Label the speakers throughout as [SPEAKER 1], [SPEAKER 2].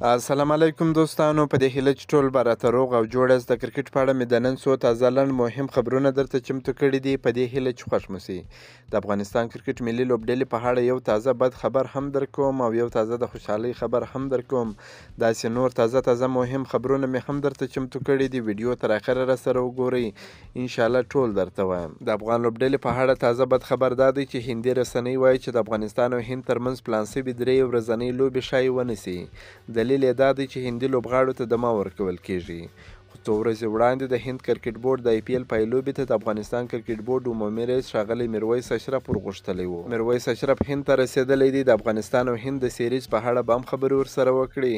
[SPEAKER 1] السلام علیکم دوستانو، په دې هیله چې ټول به راته روغ او جوړ یاست. د کرکټ په اړه مې د نن څو تازه لنډ مهم خبرونه درته چمتو کړي دي، په دې هیله چې خوښ مو سي. د افغانستان کرکټ ملي لوبډلې په اړه یو تازه بد خبر هم درکوم او یو تازه د خوشحالۍ خبر هم درکوم. داسې نور تازه تازه مهم خبرونه مې هم درته چمتو کړي دي، ویډیو تر اخره را سره وګورئ، انشاءالله ټول درته وایم. د افغان لوبډلې په اړه تازه بد خبر دا دی چې هندي رسنۍ وایي چې د افغانستان او هند ترمنځ پلان سوي درې ورځنۍ لوبې ښایي ونه سي. دلیل یې دا دی چې هندي لوبغاړو ته دمه ورکول کیږي. خو څو ورځې وړاندې د هند کرکټ بورډ د آی پي ایل پایلوبې ته د افغانستان کرکټ بورډ عمومي رئیس ښاغلی میرویس اشرف ورغوښتلی و. میرویس اشرف هند ته رسېدلی دی، د افغانستان او هند د سیریز په اړه به هم خبرې ورسره وکړي.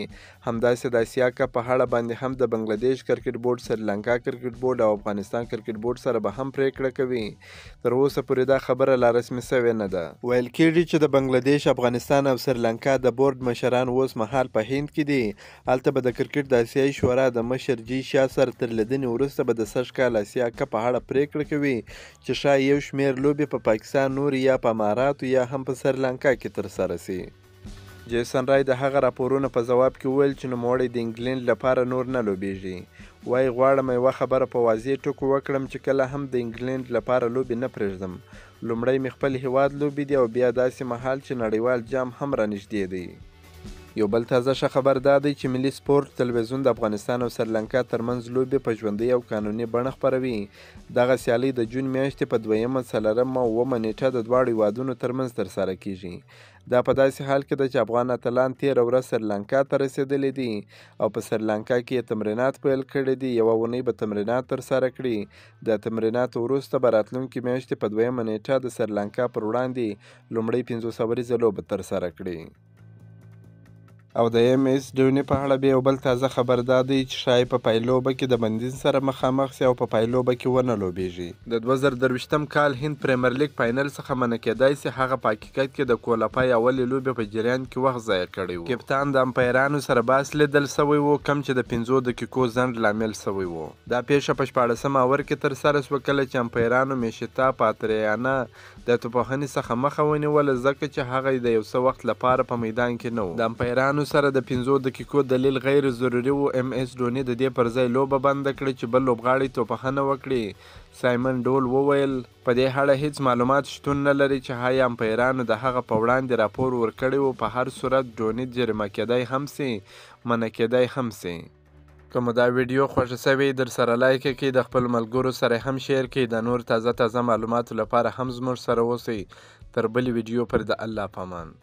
[SPEAKER 1] همداسې د اسیا کپ په اړه باندې هم د بنګلادیش کرکټ بورډ، سریلانکا کرکټ بورډ او افغانستان کرکټ بورډ سره به هم پرېکړه کوي. تر اوسه پورې دا خبره لا رسمي سوې نه ده. ویل کیږي چې د بنګلادیش، افغانستان او سریلانکا د بورډ مشران اوس مهال په هند کې دي. هلته به د کرکټ د اسیایي شورا د مشر جی شاه سره تر لیدنې وروسته به د سږ کال اسیا کپ په اړه پرېکړه کوي چې ښایي یو شمېر لوبې په پاکستان، نورې یا په اماراتو یا هم په سریلانکا کې ترسره سي. جیسن رای د هغه راپورونو په ځواب کې وویل چې نوموړی د انګلینډ لپاره نور نه لوبیږي. وایي غواړم یوه خبره په واضح ټکو وکړم چې کله هم د انګلینډ لپاره لوبې نه پرېږدم. لومړی مې خپل هیواد لوبې دي او بیا داسې مهال چې نړیوال جام هم رانږدې دی. یو بل تازه ښه خبر دا دی چې ملي سپورټ تلویزیون د افغانستان او سریلانکا ترمنځ لوبې په ژوندۍ او قانوني بڼه خپروي. دغه سیالۍ د جون میاشتې په دویمه، څلورمه او اوومه نېټه د دواړو هیوادونو ترمنځ ترسره کیږي. دا په داسې حال کې ده چې افغان اتلان تېره ورځ سریلانکا ته رسېدلي دي او په سریلانکا کې یې تمرینات پیل کړي دي. یوه اونۍ به تمرینات ترسره کړي. د تمریناتو وروسته به راتلونکې میاشتې په دویمه نېټه د سریلانکا پر وړاندې لومړۍ 50 اوریزه لوبه ترسره کړي. او د ایم ایس ډوني په اړه بیا یو بل تازه خبر دا دی چې ښایي په پایلوبه کې د بندیز سره مخامخ سي او په پایلوبه کې ونه لوبیږي. د 2023 کال هند پریمر لیګ فاینل څخه منع کېدای سي. هغه په حقیقت کې د کولپای اولې لوبې په جریان کې وخت ضایع کړی و. کپتان د امپایرانو سره بحث لیدل سوی و، کم چې د 5 دقیقو ځنډ لامل سوی و. دا پیښه په 16 اور کې ترسره سوه کله چې امپایرانو میشتا پاتریانا د توپوهنې څخه مخه ونیوله، ځکه چې هغه د یو څه وخت لپاره په میدان کې نه و. د امپایرانو سره د 5 دقیقو دلیل غیر ضروري و. ایم ایس ډوني د دې پر ځای لوبه بنده کړه چې بل لوبغاړی توپوهنه وکړي. سایمن ډول وویل په دې اړه هیڅ معلومات شتون نه لري چې آیا امپایرانو د هغه په وړاندې راپور ورکړی و. په هر صورت ډوني جریمه کېدای هم سي، منع کېدای هم سي. که مو دا ویډیو خوښه سوې در سره لایک کړئ، د خپلو ملګرو سره هم شیر کړئ. د نور تازه تازه معلوماتو لپاره هم زموږ سره اوسئ. تر بلې ویډیو پر د الله پامان.